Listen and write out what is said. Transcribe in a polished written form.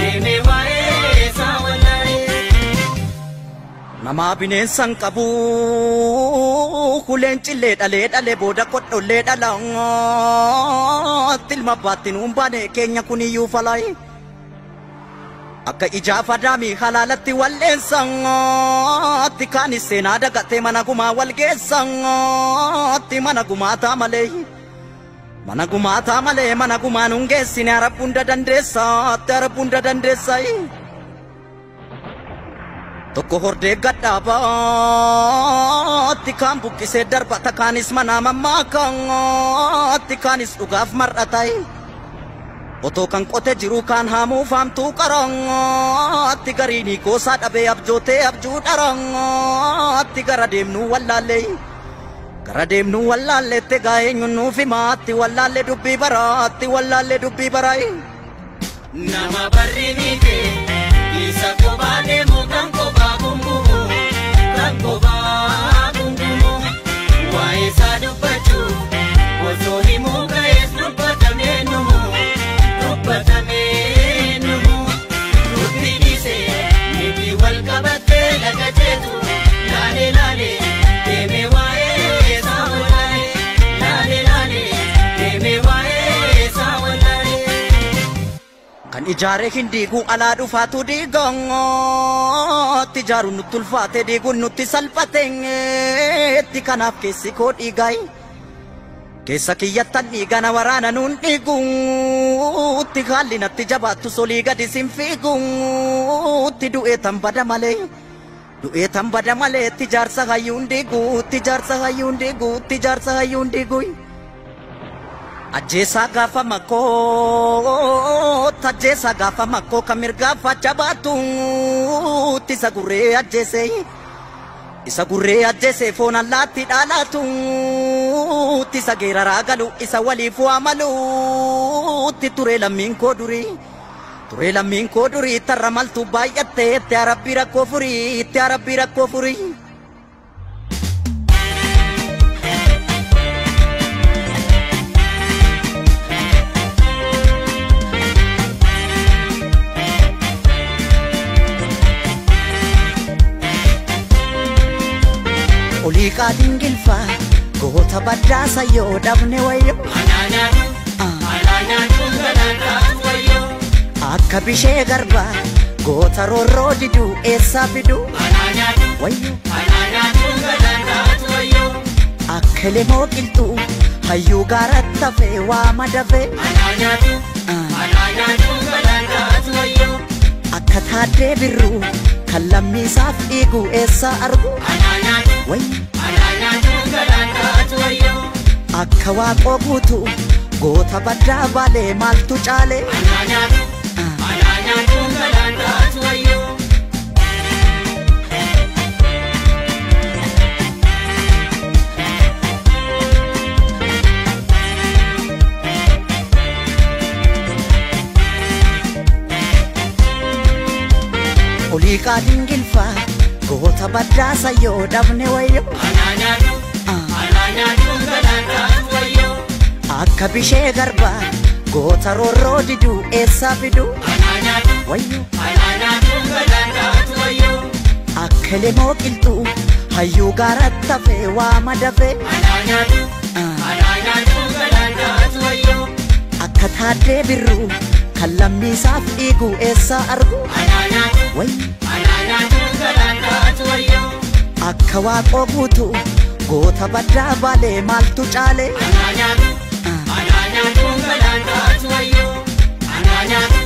deemee waa'ee isaa wallaalee. Namaa bineensan qabu huleen cillee dhalee dhalee booda kodhollee dhala tilma baatti nuun baane keenya kuniyyuu falaayi. Akka ijaaf adaamii halaalatti walleensan kaanis seenaa dagatee mana gumaa wal geessan mana gumaataa malee. Mana gumaataa malee mana gumaa nuun geessine arab hunda dandeessa arab hunda dandeessa. Tokko hordee gadhaabaatti kaan buqqisee darbata kaanis mana mammaakaatti kaanis dhugaaf mar'ata. Otoo kan qote jiru kaan haamuu faamtuu qarangaatti gariinii goosaa dhabee abjootee abjuu dharangaatti gara deemnuu wallaallee. Gara deemnuu wallaalleetti egaa eenyuun nuuf himaatti wallaallee dubbii baraatti wallaallee dubbii baraayi. Nama barri miite isa kophaa deemu kan kophaa gungumu kan kophaa gungumu waa'ee isaa dubbachuuf osoo himuu ga'ees dubbatamee numu dubbatamee numu dubbii dhiisee miti wal qabattee laga jeetu laalee laalee deemee waa'ee isaa wallaalee laalee laalee deemee waa'ee isaa wallaalee. Kan ijaare hin diigu alaa dhufaatu diigaatti ijaaruun nutti ulfaate diiguun nutti salphateetti kanaaf keessi koo dhiigaay. Keessa kiyyattan dhiigana waraana nuun dhiiguutti haalli natti jabaattu solii gadi sin fiiguutti du'ee tan bada malee. Du'ee tan bada malee itti jaarsa hayyuun diiguutti jaarsa hayyuun diiguutti jaarsa hayyuun diiguu. Ajjeesaa gaafa makkoo ajjeesaa gaafa makkoo kan mirgaaf jabaatuutti isa gurree ajjeesee. Isa gurree ajjeesee foon allaatti dhaalaatuutti isa geeraraa galu isa waliif waamaluutti turee lammiin koo durii. Turee lammiin koo durii tarra maltu baay'attee itti arabbii rakkoo furii itti arabbii rakkoo furii. Olii qaadiin gilfaa goota baddaasa yoo dhabne wayyo. Anaa nyaatu anaa nyaatu galaanaa wayyoo. Akka bishee garbaa goota roorroo diduu eessaa fiduu Anaa nyaatu wayyo. anaa nyaatu galaanaa wayyoo. Akka lemoo qilxuu hayyuu gaaratti hafee waa madafee. Anaa nyaatu anaa nyaatu galaanaa wayyoo. Akka taaddee birruu kan lammiisaaf dhiigu eessaa argu Anaa nyaatu wayyo. anaa nyaatu galaanaa wayyoo. Akka waaqoo guutuu goota baddaa baalee maaltu caalee. Anaa nyaatu anaa nyaatu galaanaa wayyoo. Olii qaadiin gilfaa goota baddaasa yoo dhabne wayyo. Anaa nyaatu anaa nyaatu galaanaa wayyoo. Akka bishee garbaa goota roorroo diduu eessaa fiduu Anaa nyaatu wayyo. anaa nyaatu galaanaa wayyoo. Akka lemoo qilxuu hayyuu gaaratti hafee waa madafee. Anaa nyaatu anaa nyaatu galaanaa wayyoo. Akka taaddee birruu kan lammiisaaf dhiigu eessaa argu Anaa nyaatu wayyo. anaa nyaatu galaanaa wayyoo. Akka waaqoo guutuu goota baddaa baalee maaltu caalee. Anaa nyaatu anaa nyaatu galaanaa wayyoo. Anaa nyaatu